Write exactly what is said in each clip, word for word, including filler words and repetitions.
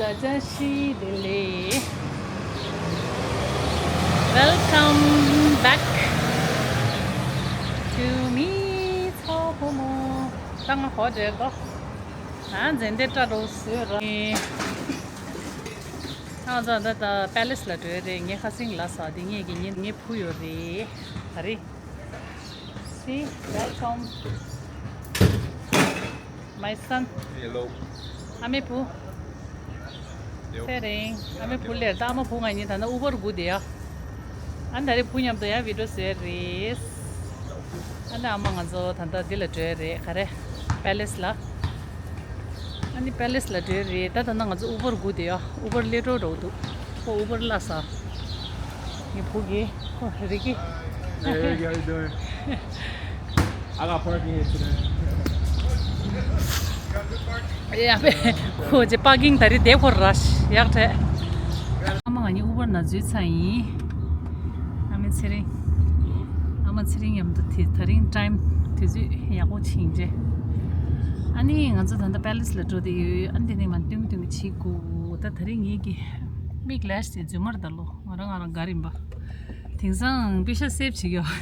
བཀྲ་ཤིས་བདེ་ལེགས། Welcome back to me. ཚོགས་ཕོ་མོ། ད་ང་ཧོ་འདྲེ་གོ། ཨ་འཛིན་དེ་སྐྲ་རོ་བཟོས་ར། ཨ་ཙང་ད་ད་པེ་ལེ་སི་ལ་འགྲོ་ཡ་རེད། ངའི་ཁ་སང་ལ་ས་དེ་ངེད་ཀྱི་ངེད་ངའི་བུ་ཡོད་རེད། ད་རེད། See, welcome, my son. Hello. ཨ་མའི་བུ། ཡོ། ཚེ་རིང་། ཨ་མའི་བུ་ལེར་ད་ཨ་མ་བུ་ང་གཉིས་ད་ལྟ་ཨུ་བར་སྒུག་བསྡད་ཡ། ཨ་ནི་ད་རེས་བུ་མཉམ་དུ་ཡང་བི་ཌིའོ་བཟོས་རེད། ཨ་ནི་ཨ་མ་ང་ཚོ་ད་ལྟ་འདི་ལ་འགྲོ་ཡ་རེད། ག་རེ། པེ་ལེ་སི་ལ། ཨ་ནི་པེ་ལེ་སི་ལ་འགྲོ་ཡ་རེད། ད་ད་ནང་ང་ཚོ་ཨུ་བར་སྒུག་བསྡད་ཡ། ཨུ་བར་སླེབས་འགྲོ་འགྲོ་འདུག་ཁོ་ཨུ་བར་གླ་ས། ངའི་བུ་གིས་ཁོ་རེ་གི། Hey, how you doing? I got parking here today. ཡ་པེ། ཁོ་ཅེ་པར་ཀིང་ད་རེས་དེ་ཁོ་ར་ཡག་ཏེ། ཨ་མ་ང་གཉིས་ཨུ་བར་ནང་འཛུལ་ཚར་ཡིན། ཨ་མའི་ཚེ་རིང་། ཨ་མ་ཚེ་རིང་མཉམ་དུ་དེ་ད་རིང་ཊའིམ་དུས་ཚོད་ཡག་པོ་ཕྱིན་རྗེས། ཨ་ནི་ང་ཚོ་ད་ལྟ་པེ་ལེ་སི་ལ་འགྲོ་བསྡད་ཡོད། ཨ་ནི་དེ་ནས་མར་སྟོན་གི་སྟོན་གི་བྱེད་དགོས། ད་ད་རིང་ངེད་ཀྱི་མིག་ལེ་ཤི་དེ་རྫུན་མ་རེད་ད་ལོ། ང་རང་ང་རང་དགའ་རིན་པ། དེང་སང་པེ་ཤ་སེབ་བྱེད་ཀྱི་ཡོད།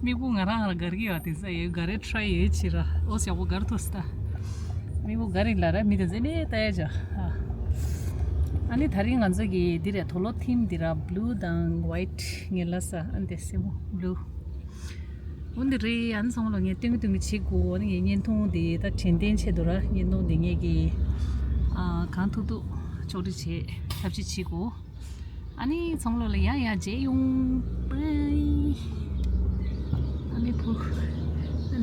མིག་པོ་ང་རང་ང་རང་དགར་གྱི་ཡོད། དེང་སང་ཡོད་དགའ་རེ་ཊ་རའི་ཡོད་བྱེད་ར། ཨོ་ཡག་པོ་དགར་ཐུབ་སྟ། མིག་པོ་དགའ་རིན་ལ་ར་མི་དེ་ཚོ་ནས་ལྟ་ཡ་ཅག་ཨ་ནི་ད་རིང་ང་ཚོ་གི་འདི་རེད། དོ་ལོ་ཐིམ་འདི་ར་བྷུ་ལུ་དང་ཝའིཊ་ངས་ལ་ས། ཨ་འདི་སེ་མོ་བྷུ་ལུ། འོ་འདི་རེད། ཨ་ནི་ཚང་མ་ལ་ངས་སྟོན་གི་སྟོན་གི་བྱེད་དགོས། ཨ་ནི་ངས་བརྙན་ཐུང་འདི་ད་དྲན་རྟེན་ཆེད་དུ་ར། བརྙན་ཐུང་འདི་ངས་ཀྱི་ཨ་གང་ཐུབ་ཐུབ་ཕྱོགས་སྒྲིག་བྱེད་ཐབས་ཤེས་བྱེད་དགོས། ཨ་ནི་ཚང་མ་ལ་ཡང་ཡང་མཇལ་ཡོང་། པའི། ཨ་མའི་བུ།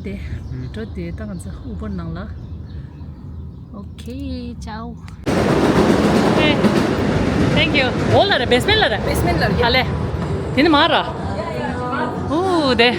འདི་འགྲོ་དེ་ད་ང་ཚོ་ཨུ་བར་ནང་ལ། Okay, ciao. Hey, thank you. འོ་ལ་ར་བེ་སི་མེན་ལ་ར། བེ་སི་མེན་ལ་ར། ཨ་ལེ། དེ་ནི་མ་ར། ཨུ་དེ།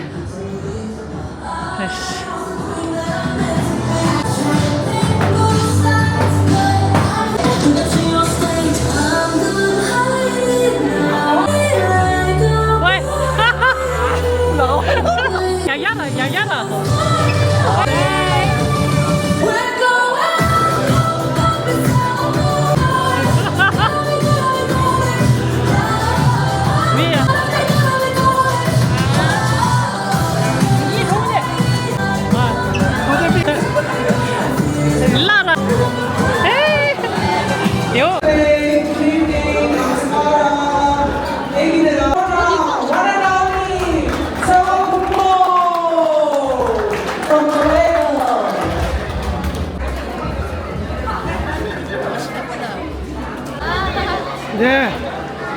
ནས།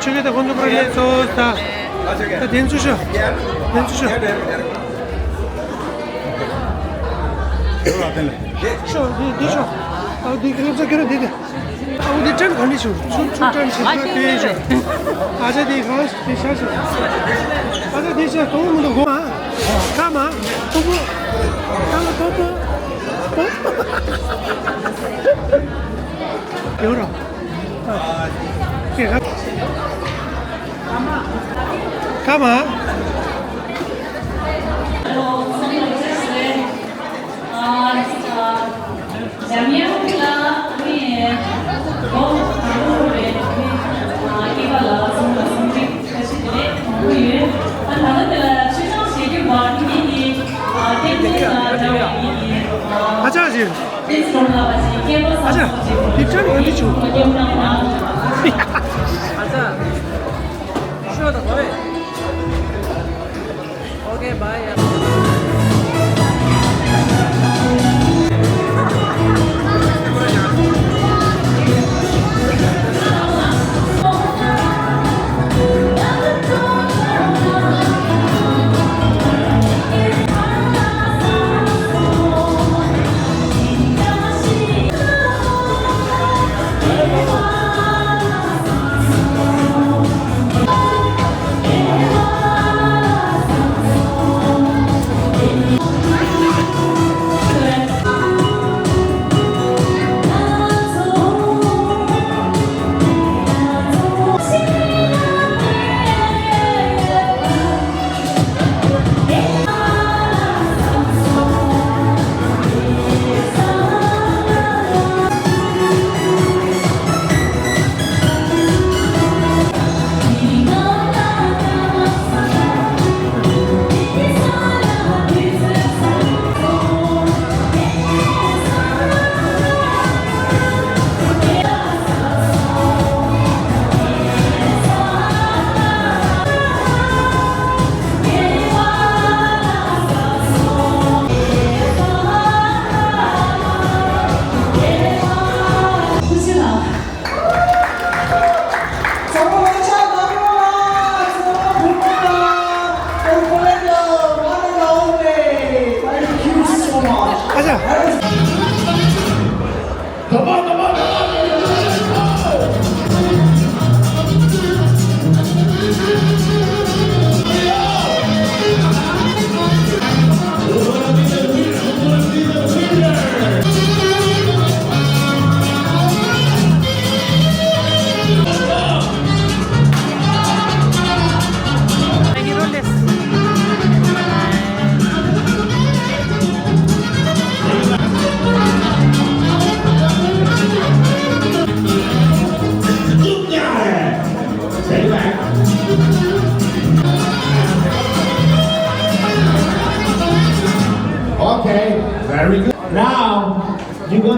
ཆུ་གི་ད་ཁོང་ཚོ་པར་ལས་ཚོ་ད། ད་དེ་ཚོ་ཤོག་དེ་ཚོ་ཤོག་ཤོག་འདི་འདི་ཤོག་ཨ་འདི་ཁྱོད་ཚོ་ཁྱོད་འདི་འདི། ཨ་འདི་ཊན་ག་འདྲ་ཤོག་ཚུར་ཚུར་ཊན་ཤོག་ཨ་དེ་ཤོག་ཨ་ཅག་འདི་གང་དེ་ཤ་ཤོག་ཨ་ཅག་འདི་ཤ་གཏོང་མི་འདུག་གོ་ཨ། ཀ་མ། ཏོ་པོ། ཀ་མ་ཏོ་པོ། ཡོད་ར། ཀ་མ། ཨ་ཅག་ཅིག་ཨ་ཅག་དེ་ཅག་ག་འདི་བྱུང་། ཨ་ཅག་ཤོད་དང་གོ་རེད། Okay, bye.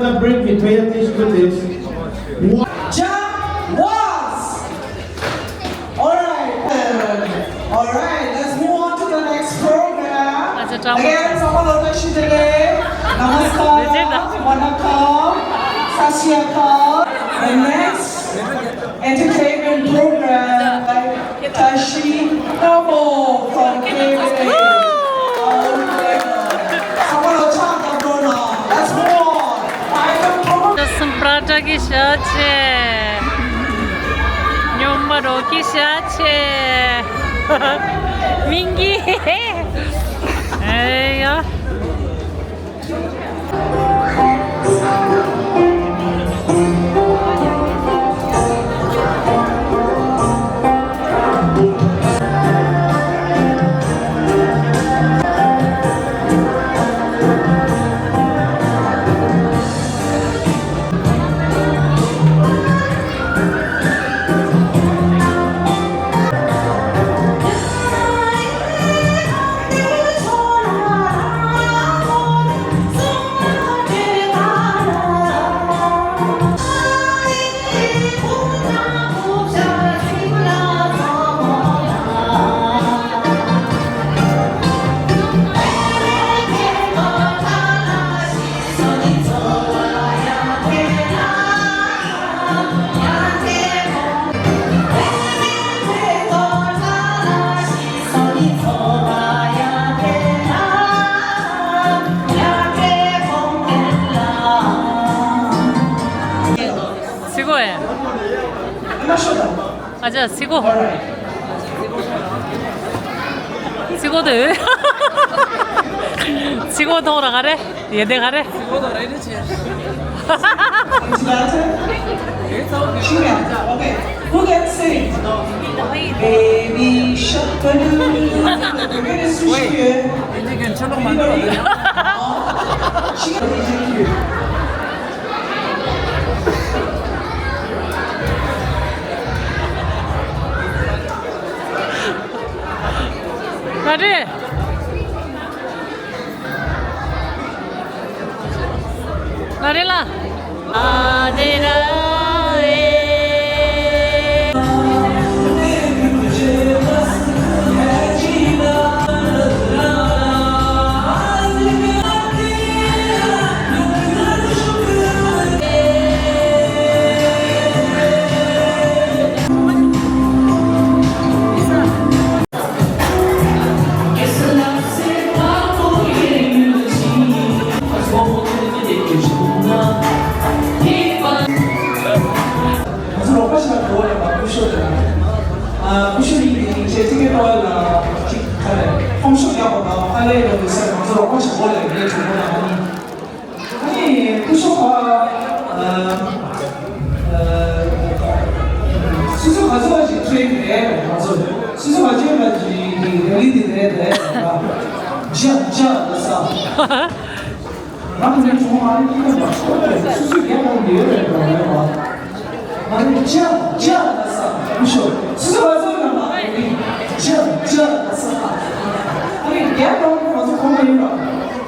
Break between these two things. Jump was. All right. All right. Let's move on to the next program. Again, someone over Shidele. Namaskar. Vanakkam. Sat Shri Akal. The next entertainment program by Tashi Kabo from K B A. Someone will chant the program. Let's move on. Item program. ཅི་སུམ་པྲ་ཏྲ་གི་ཤ་ཆེ། ཉོ་མ་རོ་གི་ཤ་ཆེ། མིང་གི། ཨེ་ཡ། སི་གོ་ཨེ། ཨ་ཅག་སི་གོ། སི་གོ་དེ། སི་གོ་ཐོང་ར་ག་རེ། ཡེ་དེ་ག་རེ། Okay, who can sing? Baby shark. Anybody? ག་རེ། ལ་རེ་ལ། ཨ་རེ་ར་ཨེ། ང་ཚོ་རོགས་པ་ཞིག་ལ་འགྲོ་བ་ལ་སྐུ་ཞབས་དང་། ཨ། སྐུ་ཞབས་ཡིན་པའི་ཆེད་ཊི་ཀེ་ཊི་ལ་ཅིག་ག་རེ་ཁོམ་ཤོག་རྒྱག་པ་དང་ཨ་ལས་ལོ་ཡོད་ས་ང་ཚོ་རོགས་པ་ཞིག་འགྲོ་ལ་ངའི་གྲོགས་པོ་དང་ཨ་ནི། ཨ་ནི་སྐུ་ཞབས་ཨ། ཨ། སུ་སུ་ག་ཚོད་ཅིག་ཐུག་ཡིན་རེད་ང་ཚོ། སུ་སུ་ག་ཚོད་ལ་ཅིག་རེ་ལི་དེ་རེད་རེད། ཇ་ཇ་ལ་ས། རང་གི་གྲོང་མ་རེད་ཀྱི་མ་ཤོར་རེད། སུ་སུ་རྒྱ་ནང་ཡོད་རེད་རོགས་རེད་བ། ང་ནི་ཇ་ཇ་ལ་ས་མི་ཤོར། སུ་སུ་བ་ཚོ་ཡང་མ་རེད། ཇ་ཇ་ལ་ས། ཨ་ནི་རྒྱ་ནང་ང་ཚོ་གོང་མ་ཡིན་པ།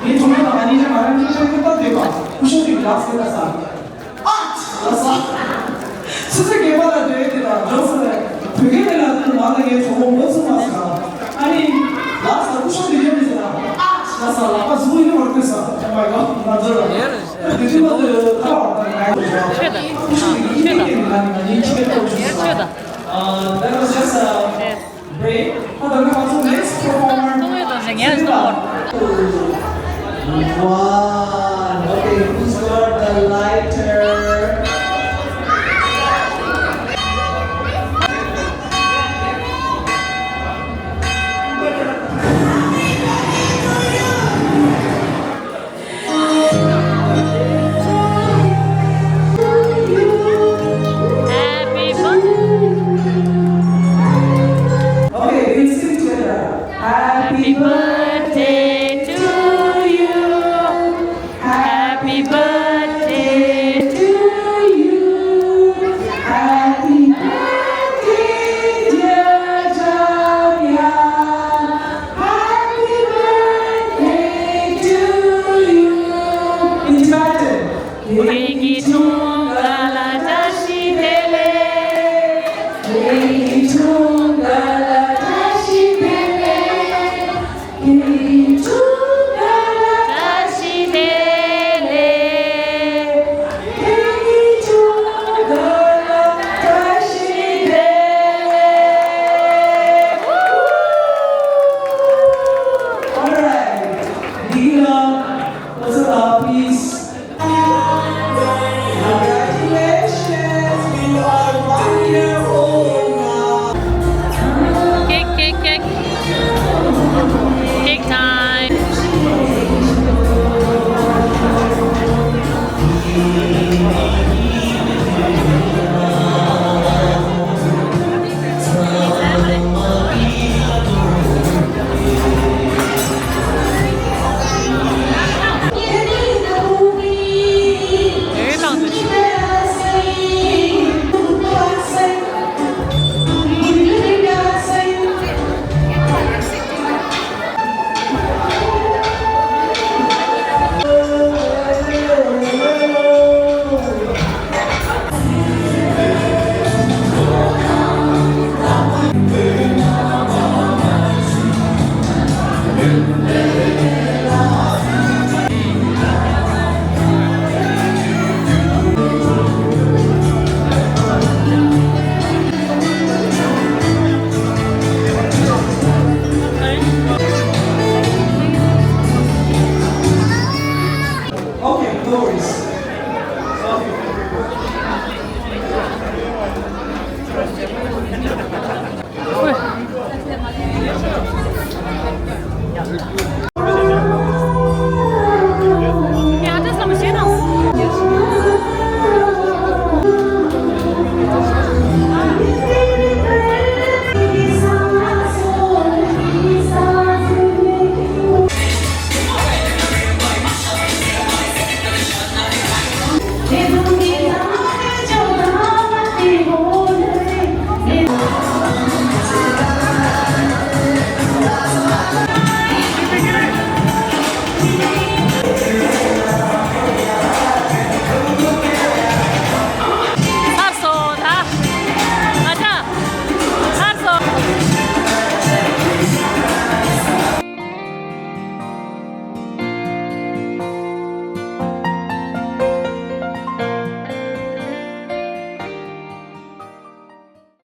ངའི་གྲོང་མ་དང་ང་གཉིས་ཀྱི་ང་རང་གཉིས་ཀྱི་ལྟ་འདོད་པ་སྐུ་ཞབས་ཀྱི་ལགས་སེ་ལ་ས། ཨ་ལ་ས། སུ་སུ་རྒྱ་མ་ལ་འདོད་དེ་དང་འགྲོ་ས་རེད། བོད་སྐད་ལ་ལ་དུ་ང་ལ་ངའི་གྲོགས་པོ་མོ་ཚོ་མ་ས། ཨ་ནི་ལགས་སེ་སྐུ་ཞབས་འདི་ཡོད་མི་ཟེར་ན། ཨ་ལ་ས་ལག་པ་ཟུག་ཡིན་བར་དུ་ས། Oh my god. ང་ཚོ་ལ། དེ་དུས་མ་དུ་ཁ་བར་དུ་ང་ཡོད་ཆོད་དང་། ཆོད་དང་། ཆོད་དང་། ཆོད་དང་། ཆོད་དང་། That was just a break. ཨ་ད་ང་ཚོ་next performer. One. Okay, who's got the lighter?